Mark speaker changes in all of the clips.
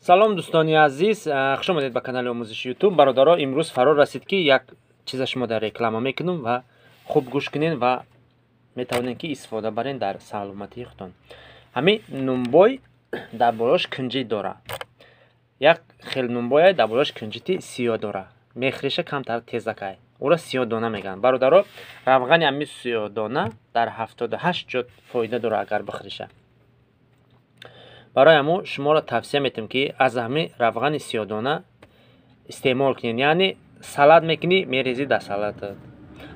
Speaker 1: Салом, дӯстони азиз, хуш омадед ба канали омӯзиши Ютуб. Бародаро, имрӯз фаро расид, ки як чиза шумо дар реклама мекунам ва хуб гӯш кунед ва метавонед, ки истифода барен дар саломатии худтон. Ҳамин нумбой дар болош кунҷит дора, як хел нумбое дар болош кунҷити сиёҳ дора, мехриша камтар тезакай, ӯро сиёҳдона мегӯянд. Бародаро, равғани ҳамин сиёҳдона дар 78 ҷо фоида дора, агар бихӯриша. Барои ҳамун шуморо тавсия метиҳам, ки аз ҳамин равғани сиёҳдона истеъмол кунед. Яъне салат мекунӣ, мерезӣ дар салатат,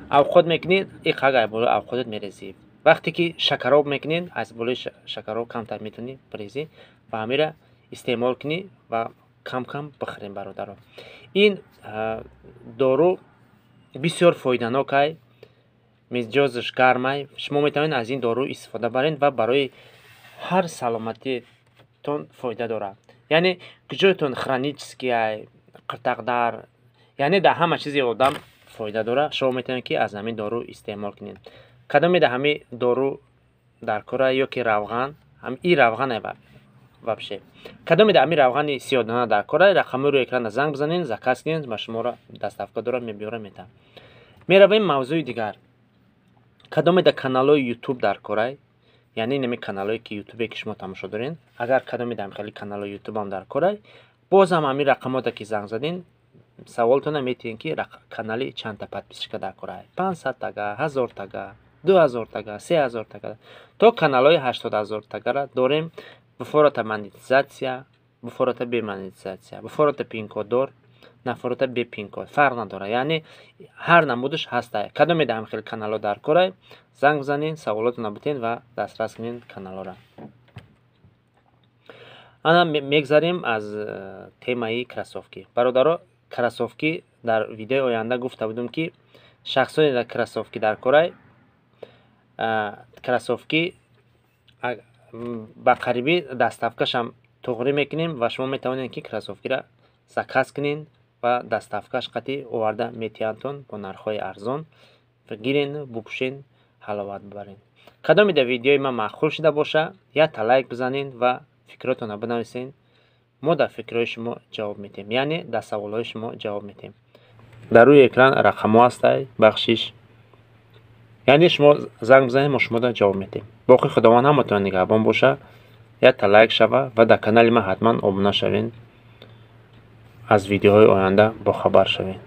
Speaker 1: авқот мекунӣ, иқага болои авқотат мерезӣ, вақте ки шакароб мекунед, аз болои шакароб камтар метавонӣ бирезӣ ва ҳамира истеъмол кунӣ ва кам кам бихӯрем. Бародаро, ин дору бисёр фоиданокай, мизоҷаш гармай. Шумо метавонед аз ин дору истифода баред ва барои ҳар саломатитон фоида дорад. Яъне куҷоятон хронический ай, қиртақдар, яъне дар ҳама чизи одам фоида дорад. Шумо метавонед, ки аз ҳамин дору истеъмол кунед. Кадоме дар ҳамин дору дар кора ё ки равған, и равғане вообще, кадоме дар ҳамин равғани сиёҳдона дар кора, рақамҳои рӯи экрана занг бизанед, заказ кунед ва шуморо доставка дора, мебиёра, метавад. Меравем мавзӯи дигар. Кадоме дар каналҳои Ютуб дар корай, яъне инами каналҳое ки Ютубе ки шумо тамошо доред, агар кадоме дар хеле каналҳои Ютубам дар корай, бозам ҳамин рақамота ки занг заден, саволтона метиҳем, ки канали чандта подписчика дар корай: 500 тага, 1000 тага, 2000 тага, 3000 тага, то каналҳои 80 000 тагара дорем. Буфорота монетизатсия, буфорота бе монетизатсия, буфорота пинкоддор, нафорота бе пинкод, фарқ надорад. Яъне ҳар намудаш ҳастай. Кадоме дар ҳамин хел каналҳо дар корай, занг бизанед, саволотона битен ва дастрас кунед каналҳоро. Ана мегзарем аз темаи кроссовки. Бародаро, кроссовки дар видеои оянда гуфта будем, ки шахсоне дар кроссовки дар корай, кроссовки ба қарибӣ доставкашам туғрӣ мекунем ва шумо метавонед, ки кроссовкиро заказ кунед ва доставкаш қатъи оварда метиҳандтон бо нархҳои арзон. Гирен, бупӯшен, ҳаловат бибаред. Кадоме дар видеои ман маъқул шуда боша, якта лайк бизанед ва фикротонро бинависед. Мо дар фикрҳои шумо ҷавоб медиҳем, яъне дар саволҳои шумо ҷавоб медиҳем. Дар рӯи экран рақамҳо ҳастай, бахшиш, яъне шумо занг бизанед, мо шуморо ҷавоб медиҳем. Боқӣ Худованд ҳаматон нигаҳбон боша. Якта лайк шава ва дар канали ман ҳатман обуна шавед, аз видеоҳои оянда бохабар шавед.